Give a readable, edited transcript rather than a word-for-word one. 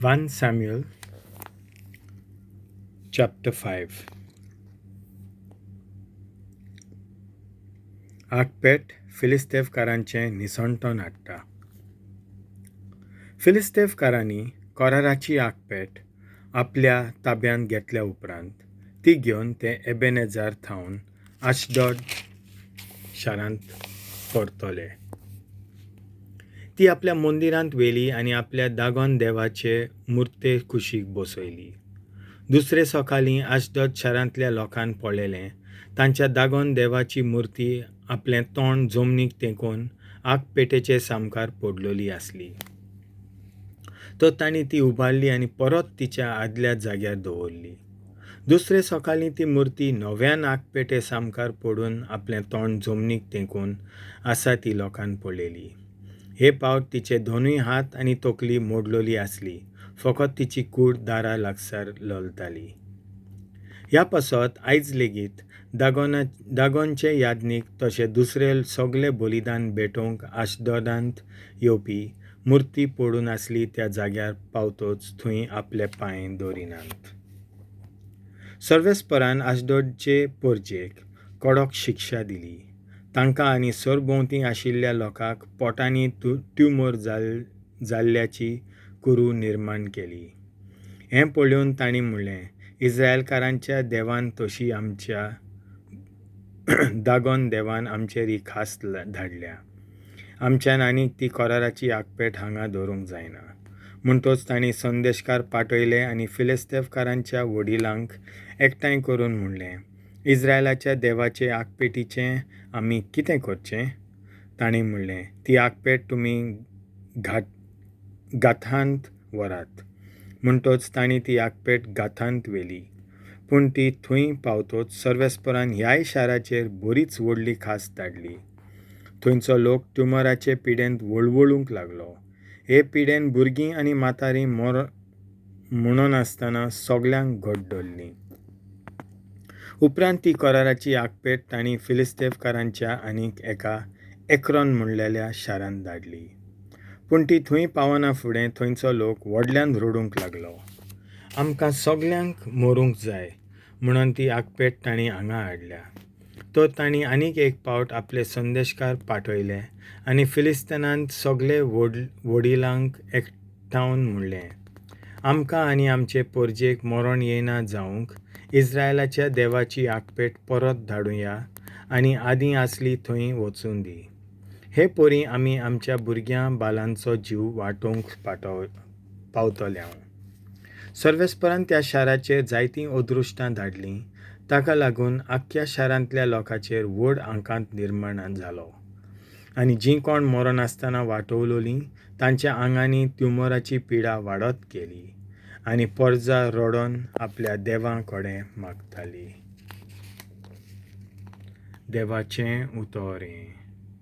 1 Samuel chapter 5. आगपेट फिलिस्तेवकारांचें निसणटण हाडटा. फिलिस्तेवकारांनी कराराची आगपेट आपल्या ताब्यांत घेतल्या उपरांत ती घेवन ते एबेनेजार थावन आशडॉड शारांत परतले. ती आपल्या मंदिरांत व्हेली आनी आपल्या दागोन देवाचे मुर्ते कुशीक बसयली. दुसरे सकाळीं आशडॉड शारांतल्या लोकान पळयलें, तांच्या दागोन देवाची मुर्ती आपलें तोंड जमनीक तेंकोवन आगपेटेचे सामकार पडलेली आसली. तर तांणी ती उबारली आनी परत तिच्या आदल्या जाग्यार दवरली. दुसरे सकाळीं ती मुर्ती नव्यान आगपेटे सामकार पडून आपलें तोंड जमनीक तेंकोवन आसा ती लोकान पळयली. हे पावट तिचे दोनूय हात आनी तकली मोडलेली आसली, फकत तिची कूड दारा लागसार लोलताली. ह्या पासत आयज लेगीत दागोनचे यादनीक तशे दुसरे सगळे बलिदान भेटोवंक आशडॉडांत येवपी मुर्ती पडून आसली त्या जाग्यार पावतच थंय आपले पांय दवरिनात. सर्वेस्परान आशडॉडचे परजेक कडक शिक्षा दिली. तांकां आनी सरभोंवती आशिल्ल्या लोकांक पोटांनी ट्युमर जाल्ल्याची कुरू निर्माण केली. हें पळोवन तांणी म्हणलें, इस्रायलकारांच्या देवान तशी आमच्या दागोन देवान आमचेर ही खास धाडल्या. आमच्यान आनीक ती कराराची आगपेट हांगा दवरूंक जायना. म्हणटच तांणी संदेशकार पाठयले आनी फिलिस्तेवकारांच्या वडिलांक एकठांय करून म्हणलें, इस्रायलाच्या देवाचे आगपेटीचें आमी कितें करचें? तांणी म्हणलें, ती आगपेट तुमी गाथांत व्हरात. म्हणटच तांणी ती आगपेट गाथांत व्हेली. पूण ती थंय पावतच सर्वेस्परान ह्याय शाराचेर बरीच व्हडली खास धाडली. थंयचो लोक ट्युमराचे पिडेंत वळवळूंक लागलो. हे पिडेन भुरगीं आनी म्हातारीं म्हणून आसतना सगल्यांक घट धरलीं. उपरांत ती कराराची आगपेट तांणी फिलिस्तेवकारांच्या आनीक एका एक्रोन म्हणलेल्या शारांत धाडली. पूण ती थंय पावना फुडें थंयचो लोक व्हडल्यान रडूंक लागलो. आमकां सगल्यांक मरूंक जाय म्हणून ती आगपेट तांणी हांगा हाडल्या. तर तांणी आनीक एक पावट आपले संदेशकार पाठयले आनी फिलिस्तानांत सगले वडिलांक एकठावन म्हणलें, आमकां आनी आमचे परजेक मरण येना जावंक इस्रायलाच्या देवाची आगपेट परत धाडुया आनी आदीं आसली थंय वचूं दी. हे परी आमी आमच्या भुरग्यां बालांचो जीव वाटोवंक पावतले. सर्वेस्परान त्या शाराचेर जायतीं अदृश्टां धाडलीं. ताका लागून आख्ख्या शारांतल्या लोकांचेर व्हड आकांत निर्माण जालो आनी जीं कोण मरण आसतना वाटवलोलीं तांच्या आंगांनी ट्युमराची पिडा वाडत गेली आनी परजा रडोन आपल्या देवां कडेन मागताली. देवाचें उतर हें.